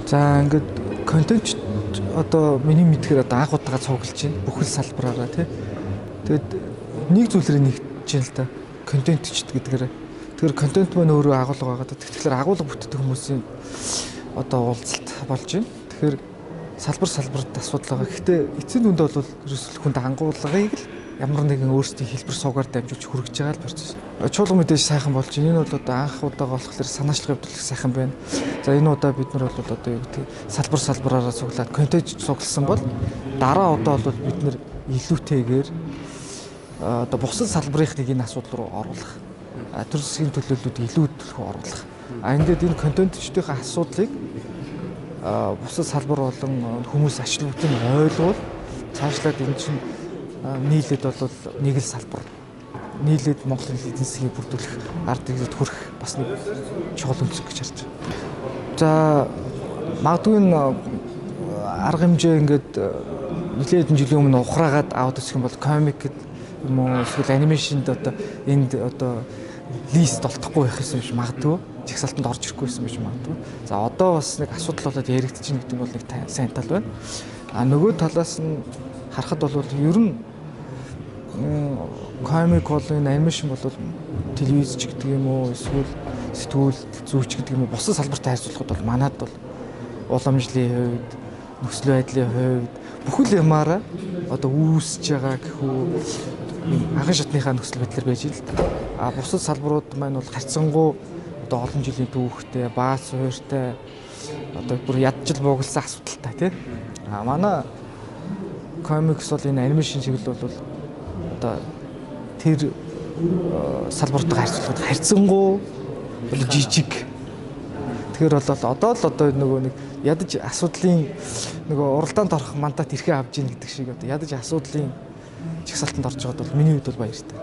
За ингээд контент одоо миний мэдхээр одоо анх удаага цуглаж байна. Бүхэл салбараараа тий. Тэгээд нэг зүйлрээ нэгдэж байна л да. Контентчд гэдгээр. Тэгэхээр контент маань өөрөө агуулга байгаа. Тэгэхээр агуулга бүтдэг хүмүүсийн одоо уулзалт болж байна. Тэгэхээр салбар салбарт асуудал байгаа. Гэхдээ эцсийн дүнд бол ерөөсөл хүнд ангуулгыг л ямар нэгэн өөрсдийн хэлбэр суугаар дамжуулж хүргэж байгаа л процесс. Чуулга мэдээж сайхан болж байна. Энэ бол одоо анх удаага болохоор санаачлах явдал их сайхан байна. За энэ удаа бид нар бол одоо юу гэдэг салбар салбараараа цуглаад контент цугласан бол дараа удаа бол бид нар илүүтэйгээр одоо бусад салбарынхныг энэ асуудал руу оруулах. Төр засгийн төлөөллүүд илүү төлхөө оруулах. А ингээд энэ контентчдийн асуудлыг бусад салбар болон хүмүүс ач холбогдол нь ойлгуул цаашлаад энэ чинь нийлээд бол нэг л салбар нийлээд Монголын эдийн засгийг бүрдүүлэх ард иргэдэд хүрэх бас нэг чухал өнцөг гэж харж байна. За магадгүй энэ арга хэмжээ ингээд нэлээд жилийн өмнө ухраагаад аваад өсөх юм бол комик юм уу эсвэл анимашнд одоо энд одоо лист олдохгүй байх юм шиг магадгүй. Жагсаалтанд орж ирэхгүй байсан байж магадгүй. За одоо бас нэг асуудал болоод яригдчихэв гэдэг нь бол нэг сайн тал байна. А нөгөө талаас нь харахад бол ер нь комик бол энэ анимашн бол телевиз ч гэдэг юм уу эсвэл сэтгүүл зүйч гэдэг юм уу бусад салбартай харьцуулахад бол манад бол уламжлалын хувьд, нөхцөл байдлын хувьд бүхэл юмараа одоо үүсэж байгаа гэх үү анхан шатныхаа нөхцөл байдлаар байж л та. А бусад салбарууд маань бол харьцангуй одоо олон жилийн түүхтэй, баац суурьтай одоо бүр ядчил буугалсан асуудалтай тий. А манай комикс бол энэ анимашн чиглэл бол одоо тэр салбартаа харьцуулахад харьцангуй бол жижиг. Тэгэхээр бол одоо л одоо нөгөө нэг ядаж асуудлын нөгөө уралдаанд орох мандат эрхээ авч ийн гэдэг шиг одоо ядаж асуудлын жагсаалтанд орж байгаад бол миний хувьд бол баяртай.